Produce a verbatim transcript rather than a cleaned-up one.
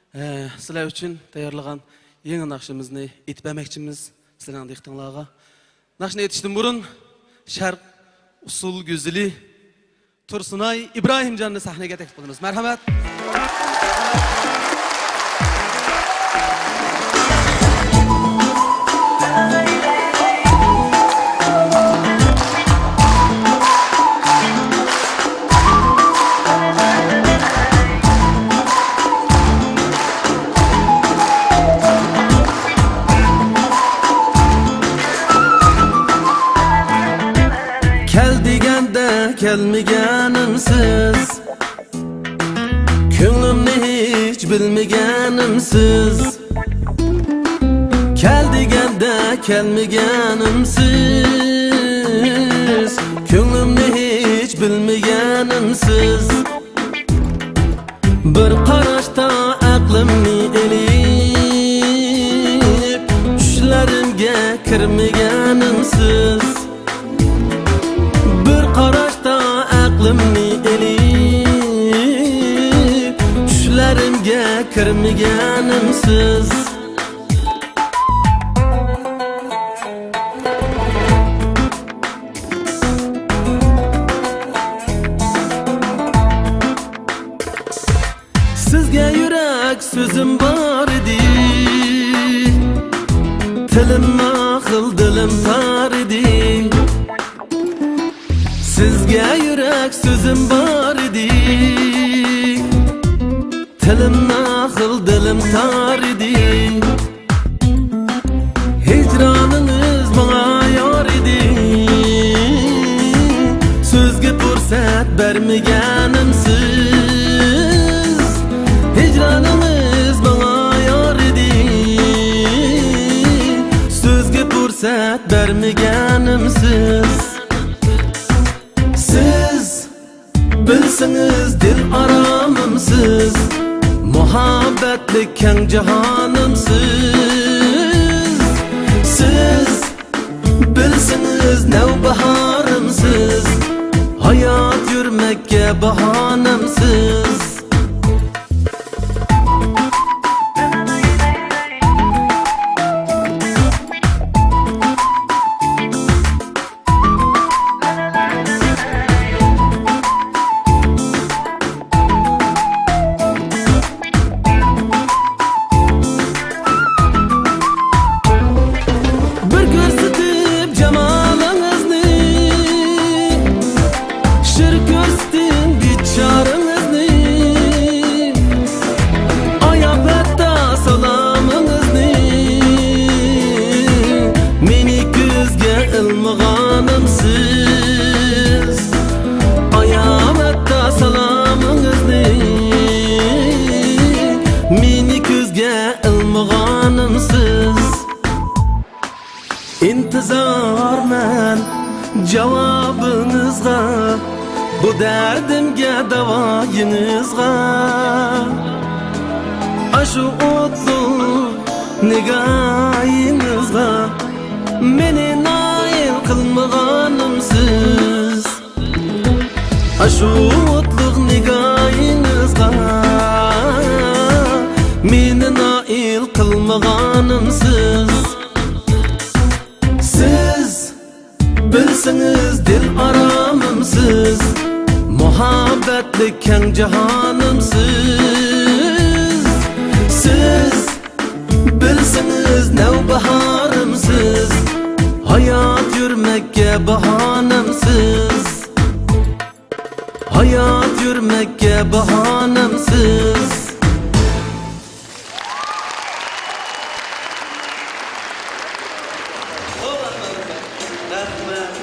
ئە، سىلەر ئۈچۈن تەييارلىغان يېڭى ناخشىمىزنى ئېيتىپ بەرمەكچىمىز سىلەرنىڭ دىققىتىڭلارغا. ناخشىنى ئېيتىشتىن بۇرۇن شەرق ئۇسسۇل گۈزىلى تۇرسۇنئاي ئىبراھىمجاننى سەھنىگە تەكلىپ قىلىمىز. مەرھەمەت. كەل دېگەندە كەلمىگەنىمسىز، كۆڭلۈمنى ھېچ بىلمىگەنىمسىز. كەل دېگەندە كەلمىگەنىمسىز، كۆڭلۈمنى ھېچ بىلمىگەنىمسىز. بىر قاراشتا ئەقلىمنى ئېلىپ، چۈشلىرىمگە كىرمىگەنىمسىز. بىر قاراشتا ئەقلىمنى ئېلىپ، چۈشلىرىمگە كىرمىگەنىمسىز. سىزگە يۈرەك سۆزۈم بار ئىدى، تىلىم ناخىل، دىلىم تار ئىدى. سىزگە يۈرەك سۆزۈم بار ئىدى، تىلىم ناخىل، دىلىم تار ئىدى. ھىجرانىڭىز ماڭا يار ئىدى، سۆزگە پۇرسەت بەرمىگەنىمسىز. ھىجرانىڭىز ماڭا يار ئىدى، سۆزگە پۇرسەت بەرمىگەنىمسىز. سىز بىلسىڭىز دىل ئارامىمسىز، مۇھەببەتلىك كەڭ جاھانىمسىز. سىز بىلسىڭىز نەۋباھارىمسىز، ھايات يۈرمەككە باھانەمسىز. بىر كۆرسىتىپ جامالىڭىزنى، شىر كۆرسىتىڭ بىچارىڭىزنى. ئاياپ ھەتتا سالامىڭىزنى، مېنى كۆزگە ئىلمىغانىمسىز. ئاياپ ھەتتا سالامىڭىزنى، مېنى كۆزگە ئىلمىغانىمسىز. ئىنتىزارمەن جاۋابىڭىزغا، بۇ دەردىمگە داۋايىڭىزغا. ئاشۇ ئوتلۇق نىگاھىڭىزغا، مېنى نائىل قىلمىغانىمسىز. ئاشۇ ئوتلۇق نىگاھىڭىزغا، مېنى نائىل قىلمىغانىمسىز. سىز بىلسىڭىز دىل ئارامىمسىز، مۇھەببەتلىك كەڭ جاھانىمسىز. سىز بىلسىڭىز نەۋباھارىمسىز، ھايات يۈرمەككە باھانەمسىز. ھايات يۈرمەككە باھانەمسىز. رەھمەت.